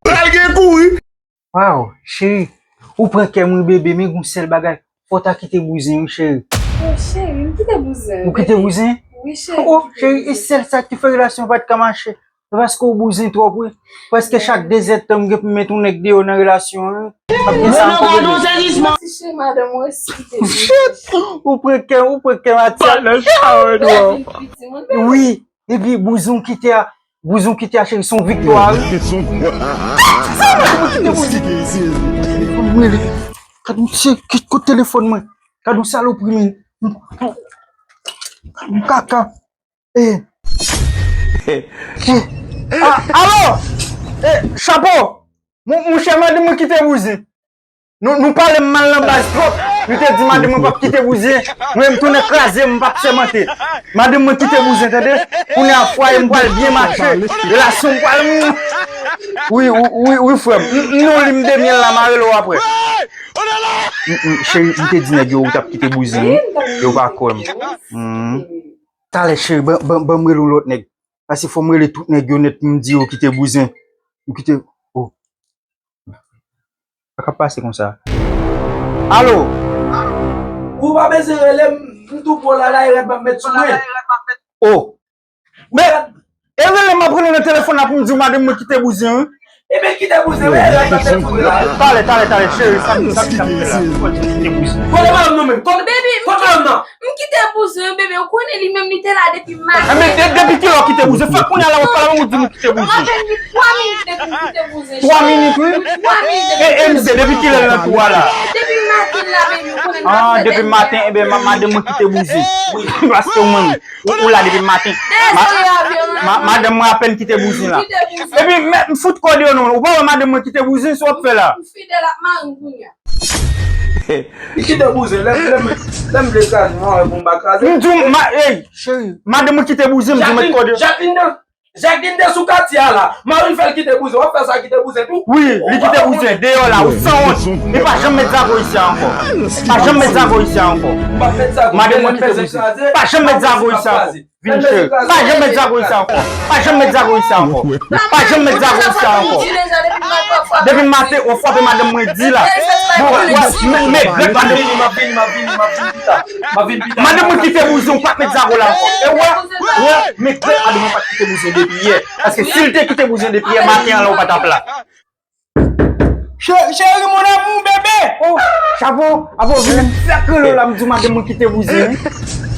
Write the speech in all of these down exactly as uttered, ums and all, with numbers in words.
Pral gen kouri. Waw, cheri, ou pran kè m wi bebe, men gon sèl bagay, fò w ta kite bouzen wi cheri. Oh, cheri, m kite bouzen. Ou kite bouzen? Wi, cheri. Oh, cheri, e sèl sa ki fè relasyon pa t ka mache. Se paske w bouzen twòp wi. Prèske chak dezèdtan m gen pou m met yon nèg deyò nan relasyon an wi. P ap gen sa ankò bebe. Mèsi cheri, madanm mwen osi kite bouzen. Shit! Ou pran kè, ou pran kè m atè. Wi. Epi bouzen w kite a, bouzen w kite a cheri, se yon viktwa wi. Gad yon se ki kote telefòn mwen. Gad yon salopri men. Gad yon kaka. Eh. Eh. Ah, alo! Eh, chapo! Mon, monchè, madanm mwen kite bouzen. Nou, nou pale m mal nan baz twòp. Nou te di madanm mwen p ap kite bouzen. Mwen m tounen kraze, m p ap sèmante. Madanm mwen kite bouzen, tande? Kounye a fwaye m pral byen mache. Relasyon m pral m. Wi, wi, wi, wi, frè m. M, m non li m demyèl la, m a rele w apre. M, m, cheri, m te di nèg yo ou t ap kite bouzen wi. Yo pa kwè m. Hmm. Talè, cheri, ban, ban, ban m rele yon lòt nèg. Paske fò m rele tout nèg yo nèt pou m di yo kite bouzen. M kite. Oh. Sa k ap pase konsa? Alo? Ou pa bezwen rele m, m tou pran la, la, e rèd m ap met sou mwen. Oh. Men, e rele m ap rele w nan telefòn la pou m di w madanm mwen kite bouzen wi. Ebyen kite bouzen wi, e rèd m ap met sou mwen la. Talè, talè, talè, cheri, sa m, sa m, sa m fè la? Fò di kite bouzen. Kote madanm nan menm? Kote, kote madanm nan? M kite bouzen, bebe, ou konnen li menm li te la depi maten. Enben, de-, depi kilè w kite bouzen? Fè kounye a la w ap pale avè m ou di m kite bouzen. Mwen fè twa minit depi m kite bouzen. Twa minit, wi. Twa minit depi. E, e, misye, depi kilè l nan tou a la? Depi maten la, bebe, ou konnen m ap fè. Ah, depi maten, enben, ma-, madanm mwen kite bouzen. Wi, paske ou menm, ou, ou la depi maten. Ma-, ma-, madanm mwen apèn kite bouzen la. Epi, m fout kò deyò non, ou pa wè madanm mwen kite bouzen, sa w ap fè la? M fidèl ak mari m kounye a. Li kite bouzen, lè, lè m, lè m vle kraze, mwen wè pou m pa kraze. M di w, ma-, ey, cheri, madanm mwen kite bouzen, m di w met kò deyò. Jacqueline, Jacqueline te sou katye a la. Mari l fè l kite bouzen, w ap fè sa kite bouzen tou? Wi, li kite bouzen, deyò la, ou sanwont. Li pa janm met zago isi a ankò. Pa janm met zago isi a ankò. Madanm mwen kite bouzen. Pa janm met zago isi a ankò. Vin cheri. Pa janm met zago isi a ankò. Pa janm met zago isi a ankò. Pa janm met zago isi a ankò. Depi maten, ou frape madanm mwen di la. Bon, wè, men, men, men, madanm. Madanm mwen kite bouzen, ou pa t met zago la ankò. E wè, wè, men, madanm mwen pa t kite bouzen depi yè. Paske si l te kite bouzen depi yè, maten an la, ou pa t ap la. Che-, cheri, mon amour, bebe! Oh, chapo, apo, vin m fè kolo la, m di madanm mwen kite bouzen.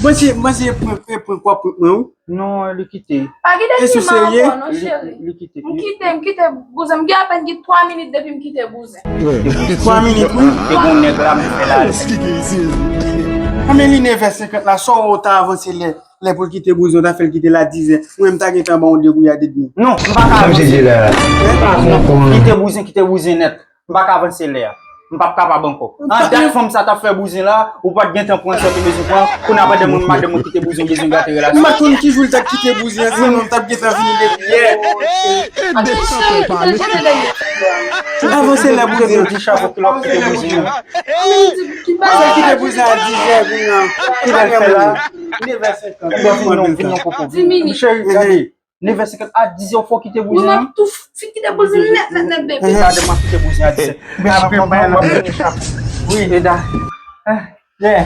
Mwen se, mwen se pran, pran, pran kwa pran mwen, wi. Non, li kite. Pa kite ti man ankò, non, cheri. Li kite. M kite, m kite bouzen. M gen apèn gen twa minit depi m kite bouzen. Twa minit, wi. Te gon nèg la, m fè la. Anben, li nevè senkant la, sa w ta avanse lè. Lè pou l kite bouzen, w ta fè l kite l a dizè. Mwen, m ta gentan ba w yon degouyad edmi. Non, m pa ka avanse. Kite bouzen, kite bouzen nèt. M pa ka avanse lè a. M p ap kapab ankò. An dat fanm sa t ap fè bouzen la, ou pa t gentan pran sa w te bezwen pran. Kounye a pandan mwen, madanm mwen kite bouzen, ou bezwen gate relasyon. M pa t konn ki jou l t ap kite bouzen an, sinon m t ap gentan vini depi yè. Avanse lè bouzen. Di chapo ki lè w kite bouzen an. Ki pa sa kite bouzen a dizè kounye a. Ki lè l fè la? Nevè senkant. Bon, vin non, vin non, popo. Cheri, gade. Nevè senkant a dizè, ou fò kite bouzen an. Wi, m ap tou fin kite bouzen nèt, nèt, nèt, bebe. Gade, m ap kite bouzen a dizè. Wi, Eda. Yeah.